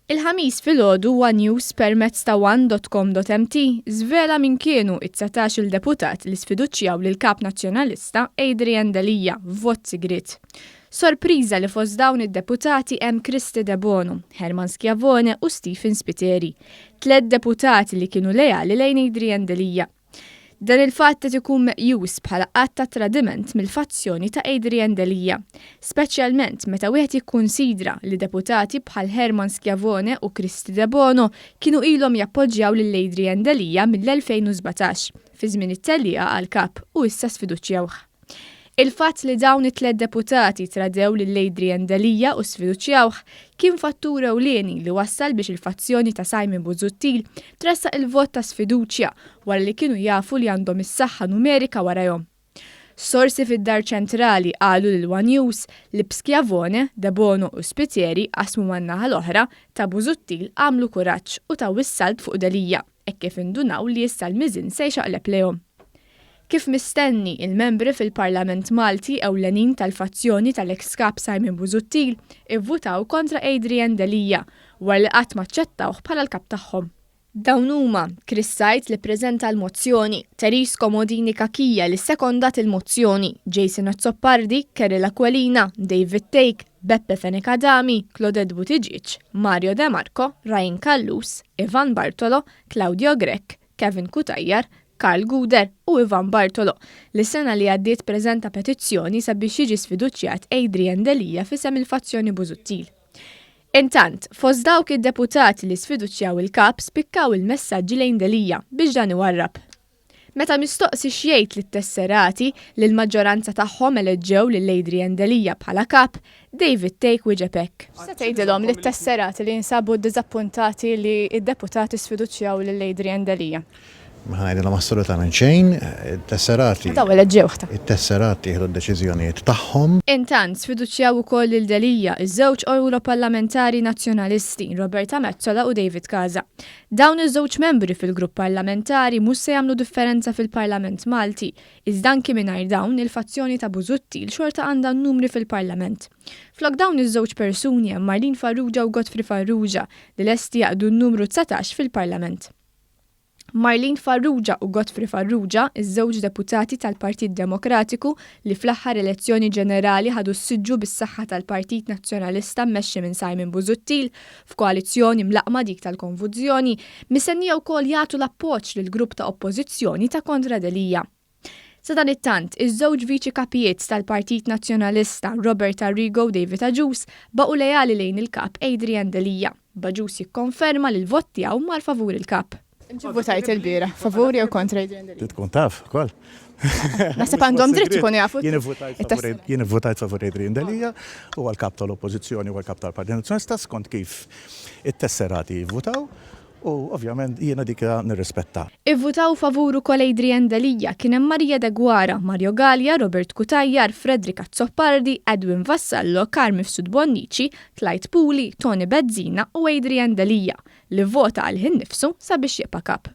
Il-Ħamis filgħodu One News permezz ta' one.com.mt żvela min kienu it-19-il deputat li sfiduċjaw lill-Kap Nazzjonalista Adrian Delia f'vot sigriet. Sorpriża li fost dawn id-deputati hemm Kristy Debono, Herman Schiavone u Stephen Spiteri, tlett deputati li kienu leali lejn Adrian Delia. Dan il-fatt qed ikun meqjus bħala att ta' tradiment mill-fazzjoni ta' Adrian Delia, speċjalment meta wieħed jikkunsidra li deputati bħal Herman Schiavone u Kristy Debono kienu ilhom jappoġġjaw lil Adrian Delia mill-2017, fi żmien it-tellieqa għall-Kap u issa sfiduċjawh. Il-fatt li dawn it-tlett deputati tradew lil Adrian Delia u sfiduċjawh kien fattur ewlieni li wassal biex il-fazzjoni ta' Simon Busuttil tressaq il-vot ta' sfiduċja wara li kienu jafu li għandhom is-saħħa numerika warajhom. Sorsi fid-Dar Ċentrali qalu lil one News li b'Schiavone, Debono u Spiteri qasmu man-naħa l-oħra ta' Busuttil għamlu kuraġġ u taw is-salt fuq Delia hekk kif indunaw li issa l-miżien se jxaqleb lejhom. Kif mistenni, il-membri fil-Parlament Malti ewlenin tal-fazzjoni tal-eks Kap Simon Busuttil ivvutaw kontra Adrian Delia wara li qatt m'aċċettawh bħala l-kap tagħhom. Dawn huma, Chris Said li ppreżenta l-mozzjoni, Therese Comodini Cachia li ssekondat il-mozzjoni, Jason Azzopardi, Kerry Aquilina, David Thake, Beppe Fenech Adami, Claudette Buttigieg, Mario De Marco, Ryan Callus, Ivan Bartolo, Claudio Grech, Kevin Cutajar, Karl Gouder u Ivan Bartolo, li s-sena li għaddiet preżenta petizzjoni sabiex jiġi sfiduċjat Adrian Delia f'isem il-fazzjoni Busuttil. Intant, fost dawk id-deputati li sfiduċjaw il-Kap spikkaw il-messaġġi lejn Delia biex dan iwarrab. Meta mistoqsi x'jgħid lit-tesserati li l-maġġoranza tagħhom eleġġew lil Adrian Delia bħala Kap, David Thake wieġeb hekk. X'se tgħidilhom lit-tesserati li jinsabu ddiżappuntati li d-deputati sfiduċjaw lil Adrian Delia? Ma ħa ngħidilhom assolutament xejn, it-tesserati. Dawn eleġġewh ta. It-tesserati jieħdu d-deċiżjonijiet tagħhom. Intant, sfiduċjaw ukoll lil Delia ż-żewġ Ewroparlamentari Nazzjonalisti, Roberta Metsola u David Casa. Dawn iż-żewġ membri fil-grupp parlamentari mhux se jagħmlu differenza fil-Parlament Malti, iżda anki mingħajr dawn, il-fazzjoni ta' Busuttil xorta għandha n-numri fil-Parlament. Flok dawn iż-żewġ persuni hemm Marlene Farrugia u Godfrey Farrugia li lesti jaqdu n-numru 19 fil-Parlament. Marlene Farrugia u Godfrey Farrugia, iż-żewġ deputati tal-Partit Demokratiku li fl-aħħar elezzjoni ġenerali ħadu s-siġġu bis-saħħa tal-Partit Nazzjonalista mmexxi minn Simon Busuttil, F'koalizzjoni mlaqqma dik tal-konfużjoni, mistennija wkoll jagħtu l-appoġġ lill-grupp ta' Oppożizzjoni ta' kontra Delia. Sadanittant, iż-żewġ Viċi Kapijiet tal-Partit Nazzjonalista, Robert Arrigo u David Agius, baqgħu leali lejn il-Kap Adrian Delia, b'Agius jikkonferma li l-vot tiegħu mar favur il-Kap. Inti vvutajt ilbieraħ, favur jew kontra Adrian Delia? Trid tkun taf ukoll. Naħseb għandhom dritt ikunu jafu. Jien ivvutajt favur Adrian Delia, huwa l-Kap tal-Oppożizzjoni, huwa l-Kap tal-Partit Nazzjonalista skont kif it-tesserati jivvutaw u ovvjament jiena dik nirrispetta. Ivvutaw favur ukoll Adrian Delia kien hemm Maria Deguara, Mario Galea, Robert Cutajar, Frederick Azzopardi, Edwin Vassallo, Carm Mifsud Bonnici, Clyde Puli, Toni Bezzina u Adrian Delia, li vvota għalih innifsu sabiex jibqa' Kap.